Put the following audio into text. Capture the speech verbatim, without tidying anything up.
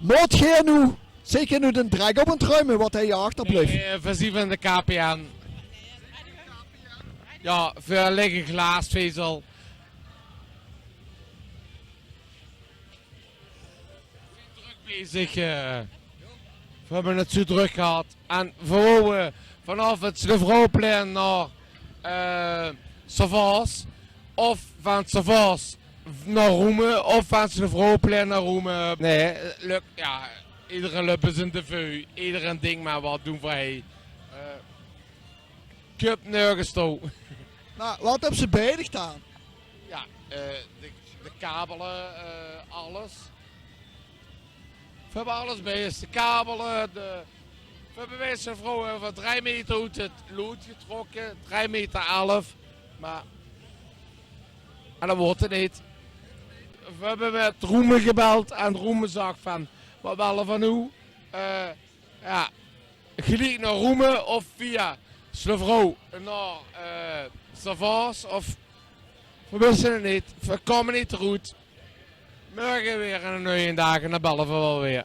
Mót geer noe, zeet geer noe d'n drek op aan 't ruime wat hie achterbleef? Nae, eh, veer zien vaan de K P N. Jao, veur ligke glaasvezel. Veer zien drök bezig, eh. Veer höbbe 't zoe drök gehad. En veer wouwe vaanaof 't Slevrouweplein nao, eh, Servaos, of vaan Servaos nao Roemen, of vaan Slevrouweplein nao Roemen. Nae, eh, lök, jao, ederein löp in zien devies, ederein dink mer: wat doen veer hei? Eh, kump nörges touw. Meh wat höbs te beej diech daan? Jao, eh, de, de kabele, eh, alles. Veer höbbe alles beej us. De kabele, de, veer höbbe bij Slevrouw vaan drei meter oet 't lood getrokke, drei meter elf. Meh, en dat weurt 't neet. Veer höbbe mèt Roemen gebeld en Roemen zag vaan: wat wèlle veer noe? Eh, jao, geliek nao Roemen of via Slevrouw nao, eh, Servaos of, veer wiste 't neet. Veer koume neet d'roet. Mörge weer 'nen nuien daag en daan belle veer wel weer.